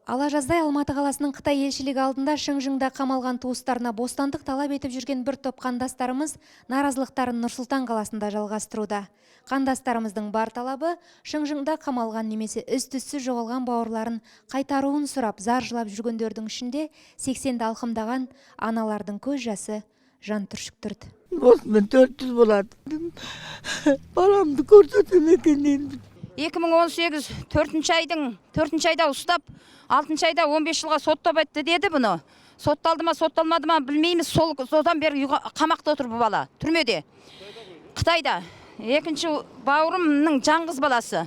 Ала жаздай Алматы қаласының Қытай елшілігі алдында Шыңжыңда қамалған туыстарына бостандық талап етіп жүрген бір топ қандастарымыз наразылықтарын Нұр-Сұлтан қаласында жалғастыруда. Қандастарымыздың бар талабы Шыңжыңда қамалған немесе із-түзсіз жоғалған бауырларын қайтаруын сұрап зар жылап жүргендердің ішінде 80-ді алқымдаған аналардың көз жасы жан түршіктірді. Осымен 400 болады. Баламды көрсетем екен енді. 2018 төртінші айдың төртінші айда ұстап, алтыншы айда 15 жылға соттап етті деді бұны. Сотталды ма, сотталмады ма, білмейміз. Сол содан бері қамақта отыр бұл бала, түрмеде, Қытайда. Екінші бауырымның жалғыз баласы.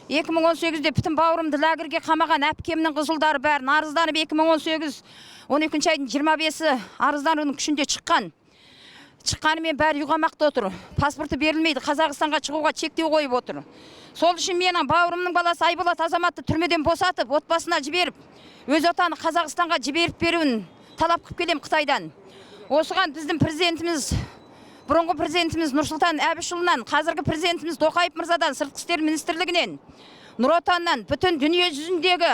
2018-де бүтін бауырымды лагерьге қамаған әпкемнің қызылдары бәрін арызданып, 2018 12 айдың 25-і арызданудың күшінде шыққан. Шыққанымен бәрі үй қамақта отыр, паспорты берілмейді, Қазақстанға шығуға шектеу қойып отыр. Сол үшін менің бауырымның баласы Айболат Азаматты түрмеден босатып, отбасына жіберіп, өз отаны Қазақстанға жіберіп беруін талап қылып келемін Қытайдан. Осыған біздің президентіміз, бұрынғы президентіміз Нұрсұлтан Әбішұлынан, қазіргі президентіміз Тоқаев мырзадан, сыртқы істер министрлігінен, Нұр Отаннан, бүтін дүние жүзіндегі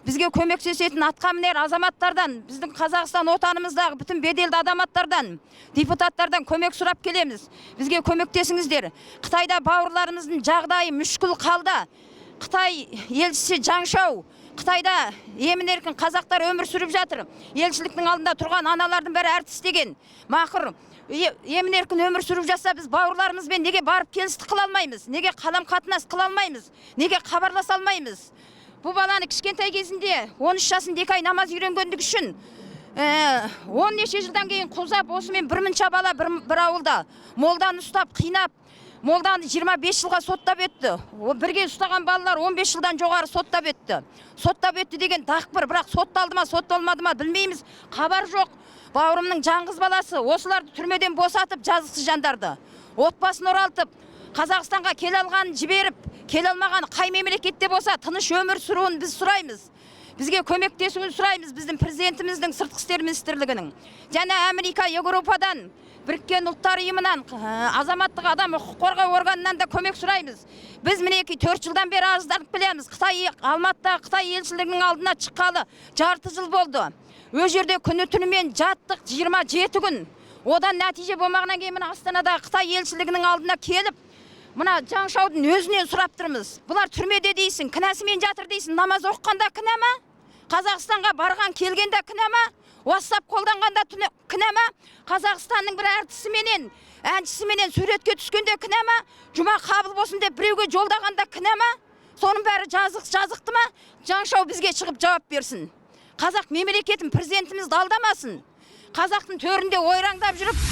бізге көмектесетін атқамінер азаматтардан, біздің Қазақстан отанымыздағы бүтін беделді азаматтардан, депутаттардан көмек сұрап келеміз. Бізге көмектесіңіздер. Қытайда бауырларымыздың жағдайы мүшкіл қалда. Қытай елшісі Жаңшау, Қытайда емін еркін қазақтар өмір сүріп жатыр. Елшіліктің алдында тұрған аналардың бәрі әртістеген мақыр. Емін еркін өмір сүріп жатса, біз бауырларымызбен неге барып келістік қыла алмаймыз? Неге қалам қатынас қыла алмаймыз? Неге хабарласа алмаймыз? Бұл баланы кішкентай кезінде, 13 жасында 2 ай намаз үйренгендігі үшін, он неше жылдан кейін құлзап, осымен бір мынша бала бір ауылда молданы ұстап, қинап, молданы 25 жылға соттап өтті. О, бірге ұстаған балалар 15 жылдан жоғары соттап өтті. Соттап өтті деген дақ бір, бірақ сотталды ма, сотталмады ма, білмейміз, хабар жоқ. Бауырымның жалғыз баласы, осыларды түрмеден босатып, жазықсыз жандарды отбасын оралтып, Қазақстанға келе алғанын жіберіп, келе алмаған қай мемлекетте болса тыныш өмір сүруін біз сұраймыз. Бізге көмектесуін сұраймыз біздің президентіміздің, сыртқы істер министрлігінің және Америка, Еуропадан, Біріккен Ұлттар Ұйымынан, азаматтық адам құқық қорғау органынан да көмек сұраймыз. Біз мінекей 4 жылдан бері арызданып келеміз. Қытай, Алматыдағы Қытай елшілігінің алдына шыққалы жарты жыл болды. Ол жерде күні түнімен жаттық 27 күн. Одан нәтиже болмағаннан кейін мына Астанадағы Қытай елшілігінің алдына келіп, мына Жаңшаудың өзінен сұрап тұрмыз. Бұлар түрмеде дейсің, кінәсімен жатыр дейсің. Намаз оқығанда кінә ма? Қазақстанға барған келгенде кінә ма? WhatsApp қолданғанда кінә ма? Қазақстанның бір әртісіменен, әншісіменен суретке түскенде кінә ма? Жұма қабыл болсын деп біреуге жолдағанда кінә ма? Соның бәрі жазықты ма? Жаңшау бізге шығып жауап берсін. Қазақ мемлекетін, президентімізді алдамасын. Қазақтың төрінде ойраңдап жүріп.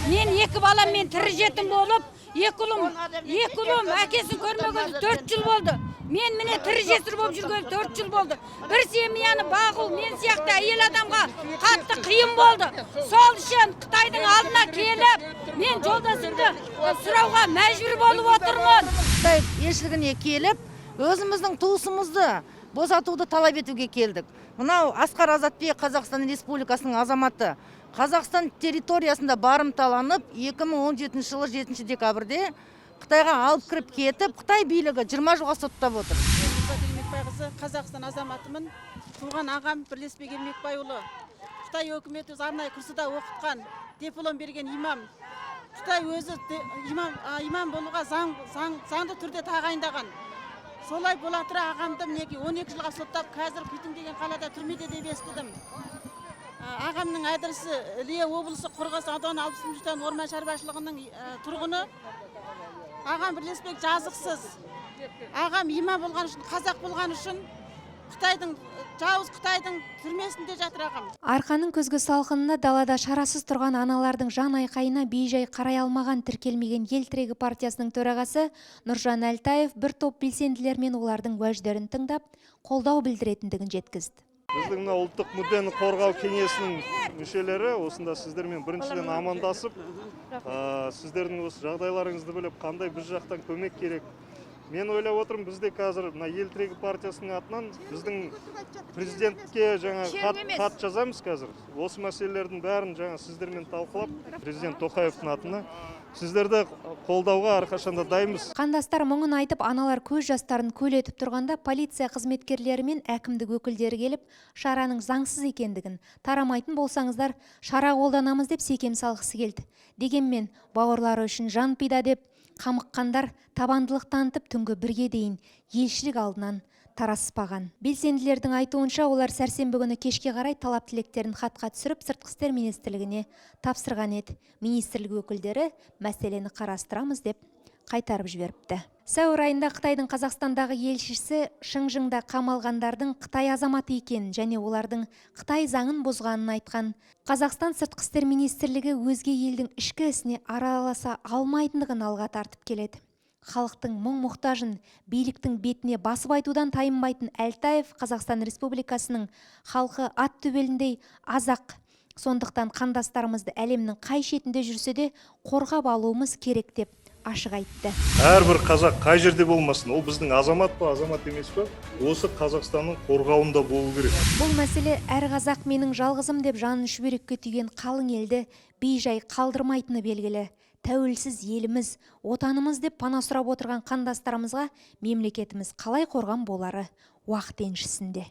Мен екі баламмен тірі жетім болып, екі ұлым әкесін көрмегелі 4 жыл болды. Мен міне тірі жесір болып жүргелі 4 жыл болды. Бір семьяны бағу мен сияқты әйел адамға қатты қиын болды. Сол үшін Қытайдың алдына келіп, мен жолдасымды сұрауға мәжбүр болып отырмын. Қытай елшілігіне келіп, өзіміздің туысымызды босатуды талап етуге келдік. Мынау Асқар Азатбек Қазақстан Республикасының азаматы. Қазақстан территориясында барымталанып, 2017 жылы 7 декабрьде Қытайға алып кіріп кетіп, Қытай билігі 20 жылға соттап отыр. Ләззат Ермекбайқызы, Қазақстан азаматымын. Туған ағам Бірлесбек Ермекбайұлы. Қытай өкіметі өзі арнайы курсыда оқытқан, диплом берген имам. Қытай өзі имам болуға заңды түрде тағайындаған. Солай бола тұра ағамды мінекей 12 жылға соттап, қазір Күйтін деген қалада түрмеде деп естідім. Ағамның адресі Іле облысы, Қорғас ауданы, 60 орман шаруашылығының тұрғыны. Ағам Бірлесбек жазықсыз. Ағам имам болған үшін, қазақ болған үшін Қытайдың, жауыз Қытайдың түрмесінде жатыр ағам. Арқаның күзгі салқынында далада шарасыз тұрған аналардың жан айқайына бейжай қарай алмаған тіркелмеген «Ел тірегі» партиясының төрағасы Нұржан Әлтаев бір топ белсенділермен олардың уәждерін тыңдап, қолдау білдіретіндігін жеткізді. Біздің мына ұлттық мүддені қорғау кеңесінің мүшелері осында сіздермен біріншіден амандасып, сіздердің осы жағдайларыңызды біліп, қандай біз жақтан көмек керек. Мен ойлап отырмын, бізде қазір мына «Ел тірегі» партиясының атынан біздің президентке жаңа Шеру хат, емес. хат жазамыз қазір. Осы мәселелердің бәрін жаңа сіздермен талқылап, президент Тоқаевтың атына сіздерді қолдауға әрқашанда дайынбыз. Қандастар мұңын айтып, аналар көз жастарын көл етіп тұрғанда, полиция қызметкерлері мен әкімдік өкілдері келіп, шараның заңсыз екендігін, тарамайтын болсаңыздар, шара қолданамыз деп секем салғысы келді. Дегенмен бауырлары үшін жан пида деп қамыққандар табандылық танытып, түнгі 1-ге дейін елшілік алдынан тараспаған. Белсенділердің айтуынша, олар сәрсенбі күні кешке қарай талап тілектерін хатқа түсіріп, Сыртқы істер министрлігіне тапсырған еді. Министрлік өкілдері мәселені қарастырамыз деп қайтарып жіберіпті. Сәуір айында Қытайдың Қазақстандағы елшісі Шыңжыңда қамалғандардың Қытай азаматы екенін және олардың Қытай заңын бұзғанын айтқан. Қазақстан Сыртқы істер министрлігі өзге елдің ішкі ісіне араласа алмайтындығын алға тартып келеді. Халықтың мұң мұқтажын биліктің бетіне басып айтудан тайынбайтын Әлтаев Қазақстан Республикасының халқы ат төбеліндей аз-ақ, сондықтан қандастарымызды әлемнің қай шетінде жүрсе де қорғап алуымыз керек деп ашық айтты. Әрбір қазақ қай жерде болмасын, ол біздің азамат па, азамат емес па, осы Қазақстанның қорғауында болу керек. Бұл мәселе әр қазақ менің жалғызым деп жанын шүберекке түйген қалың елді бейжай қалдырмайтыны белгілі. Тәуелсіз еліміз, отанымыз деп пана сұрап отырған қандастарымызға мемлекетіміз қалай қорған болары уақыт еншісінде.